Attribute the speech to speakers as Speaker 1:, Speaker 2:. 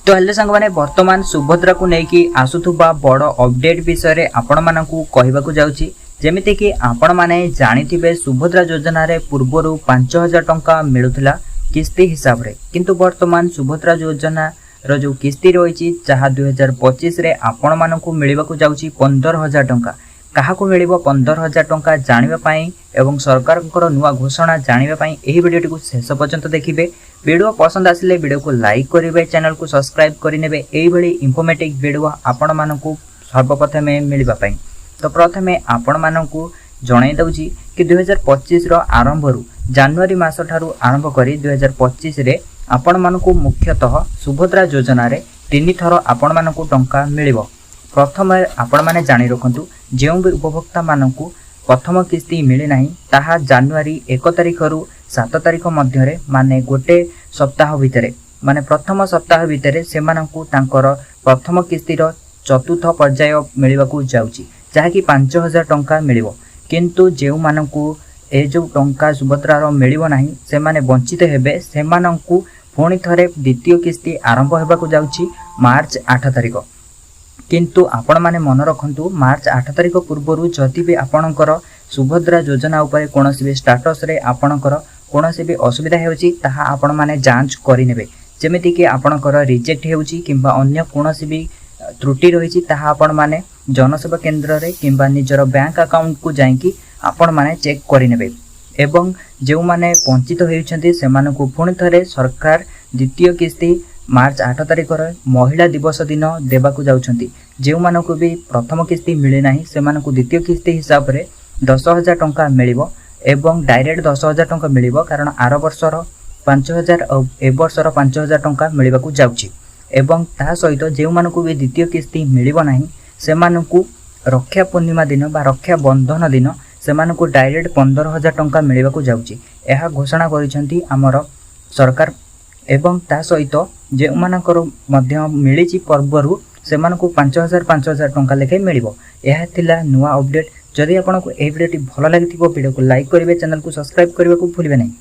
Speaker 1: ତ ହେଲେ ସାଙ୍ଗମାନେ, ବର୍ତ୍ତମାନ ସୁଭଦ୍ରାକୁ ନେଇକି ଆସୁଥିବା ବଡ଼ ଅପଡେଟ୍ ବିଷୟରେ ଆପଣମାନଙ୍କୁ କହିବାକୁ ଯାଉଛି। ଯେମିତିକି ଆପଣମାନେ ଜାଣିଥିବେ, ସୁଭଦ୍ରା ଯୋଜନାରେ ପୂର୍ବରୁ 5000 ଟଙ୍କା ମିଳୁଥିଲା କିସ୍ତି ହିସାବରେ। କିନ୍ତୁ ବର୍ତ୍ତମାନ ସୁଭଦ୍ରା ଯୋଜନାର ଯେଉଁ କିସ୍ତି ରହିଛି, ଯାହା 2025ରେ ଆପଣମାନଙ୍କୁ ମିଳିବାକୁ ଯାଉଛି 15,000 ଟଙ୍କା। କାହାକୁ ମିଳିବ 15,000 ଟଙ୍କା ଜାଣିବା ପାଇଁ ଏବଂ ସରକାରଙ୍କର ନୂଆ ଘୋଷଣା ଜାଣିବା ପାଇଁ ଏହି ଭିଡ଼ିଓଟିକୁ ଶେଷ ପର୍ଯ୍ୟନ୍ତ ଦେଖିବେ। ଭିଡ଼ିଓ ପସନ୍ଦ ଆସିଲେ ଭିଡ଼ିଓକୁ ଲାଇକ୍ କରିବେ, ଚ୍ୟାନେଲକୁ ସବସ୍କ୍ରାଇବ୍ କରିନେବେ ଏଇଭଳି ଇନଫର୍ମେଟିଭ୍ ଭିଡ଼ିଓ ଆପଣମାନଙ୍କୁ ସର୍ବପ୍ରଥମେ ମିଳିବା ପାଇଁ। ତ ପ୍ରଥମେ ଆପଣମାନଙ୍କୁ ଜଣାଇ ଦେଉଛି କି 2025ର ଆରମ୍ଭରୁ, ଜାନୁଆରୀ ମାସ ଠାରୁ ଆରମ୍ଭ କରି 2025ରେ ଆପଣମାନଙ୍କୁ ମୁଖ୍ୟତଃ ସୁଭଦ୍ରା ଯୋଜନାରେ ତିନି ଥର ଆପଣମାନଙ୍କୁ ଟଙ୍କା ମିଳିବ। ପ୍ରଥମେ ଆପଣମାନେ ଜାଣି ରଖନ୍ତୁ, ଯେଉଁ ବି ଉପଭୋକ୍ତାମାନଙ୍କୁ ପ୍ରଥମ କିସ୍ତି ମିଳିନାହିଁ, ତାହା ଜାନୁଆରୀ 1 ତାରିଖରୁ 7 ତାରିଖ ମଧ୍ୟରେ, ମାନେ ଗୋଟେ ସପ୍ତାହ ଭିତରେ, ମାନେ ପ୍ରଥମ ସପ୍ତାହ ଭିତରେ ସେମାନଙ୍କୁ ତାଙ୍କର ପ୍ରଥମ କିସ୍ତିର ଚତୁର୍ଥ ପର୍ଯ୍ୟାୟ ମିଳିବାକୁ ଯାଉଛି, ଯାହାକି 5000 ଟଙ୍କା ମିଳିବ। କିନ୍ତୁ ଯେଉଁମାନଙ୍କୁ ଏ ଯେଉଁ ଟଙ୍କା ସୁଭଦ୍ରାର ମିଳିବ ନାହିଁ, ସେମାନେ ବଞ୍ଚିତ ହେବେ, ସେମାନଙ୍କୁ ପୁଣି ଥରେ ଦ୍ୱିତୀୟ କିସ୍ତି ଆରମ୍ଭ ହେବାକୁ ଯାଉଛି ମାର୍ଚ୍ଚ 8 ତାରିଖ। କିନ୍ତୁ ଆପଣମାନେ ମନେ ରଖନ୍ତୁ, ମାର୍ଚ୍ଚ 8 ତାରିଖ ପୂର୍ବରୁ ଯଦି ବି ଆପଣଙ୍କର ସୁଭଦ୍ରା ଯୋଜନା ଉପରେ କୌଣସି ବି ଷ୍ଟାଟସରେ ଆପଣଙ୍କର କୌଣସି ବି ଅସୁବିଧା ହେଉଛି, ତାହା ଆପଣମାନେ ଯାଞ୍ଚ କରିନେବେ। ଯେମିତିକି ଆପଣଙ୍କର ରିଜେକ୍ଟ ହେଉଛି କିମ୍ବା ଅନ୍ୟ କୌଣସି ବି ତ୍ରୁଟି ରହିଛି, ତାହା ଆପଣମାନେ ଜନସେବା କେନ୍ଦ୍ରରେ କିମ୍ବା ନିଜର ବ୍ୟାଙ୍କ ଆକାଉଣ୍ଟକୁ ଯାଇକି ଆପଣମାନେ ଚେକ୍ କରିନେବେ। ଏବଂ ଯେଉଁମାନେ ବଞ୍ଚିତ ହେଉଛନ୍ତି, ସେମାନଙ୍କୁ ପୁଣି ଥରେ ସରକାର ଦ୍ୱିତୀୟ କିସ୍ତି ମାର୍ଚ୍ଚ 8 ତାରିଖରେ ମହିଳା ଦିବସ ଦିନ ଦେବାକୁ ଯାଉଛନ୍ତି। ଯେଉଁମାନଙ୍କୁ ବି ପ୍ରଥମ କିସ୍ତି ମିଳିନାହିଁ, ସେମାନଙ୍କୁ ଦ୍ୱିତୀୟ କିସ୍ତି ହିସାବରେ 10,000 ଟଙ୍କା ମିଳିବ ଏବଂ ଡାଇରେକ୍ଟ 10,000 ଟଙ୍କା ମିଳିବ, କାରଣ ଆର ବର୍ଷର 5000 ଆଉ ଏ ବର୍ଷର 5000 ଟଙ୍କା ମିଳିବାକୁ ଯାଉଛି। ଏବଂ ତା ସହିତ ଯେଉଁମାନଙ୍କୁ ବି ଦ୍ୱିତୀୟ କିସ୍ତି ମିଳିବ ନାହିଁ, ସେମାନଙ୍କୁ ରକ୍ଷା ପୂର୍ଣ୍ଣିମା ଦିନ ବା ରକ୍ଷା ବନ୍ଧନ ଦିନ ସେମାନଙ୍କୁ ଡାଇରେକ୍ଟ 15,000 ଟଙ୍କା ମିଳିବାକୁ ଯାଉଛି। ଏହା ଘୋଷଣା କରିଛନ୍ତି ଆମର ସରକାର। ଏବଂ ତା ସହିତ ଯେଉଁମାନଙ୍କର ମଧ୍ୟ ମିଳିଛି ପୂର୍ବରୁ, ସେମାନଙ୍କୁ 5000 5000 ଟଙ୍କା ଲେଖାଏଁ ମିଳିବ। ଏହା ଥିଲା ନୂଆ ଅପଡେଟ୍। ଯଦି ଆପଣଙ୍କୁ ଏହି ଭିଡ଼ିଓଟି ଭଲ ଲାଗିଥିବ, ଭିଡ଼ିଓକୁ ଲାଇକ୍ କରିବେ, ଚ୍ୟାନେଲକୁ ସବସ୍କ୍ରାଇବ୍ କରିବାକୁ ଭୁଲିବେ ନାହିଁ।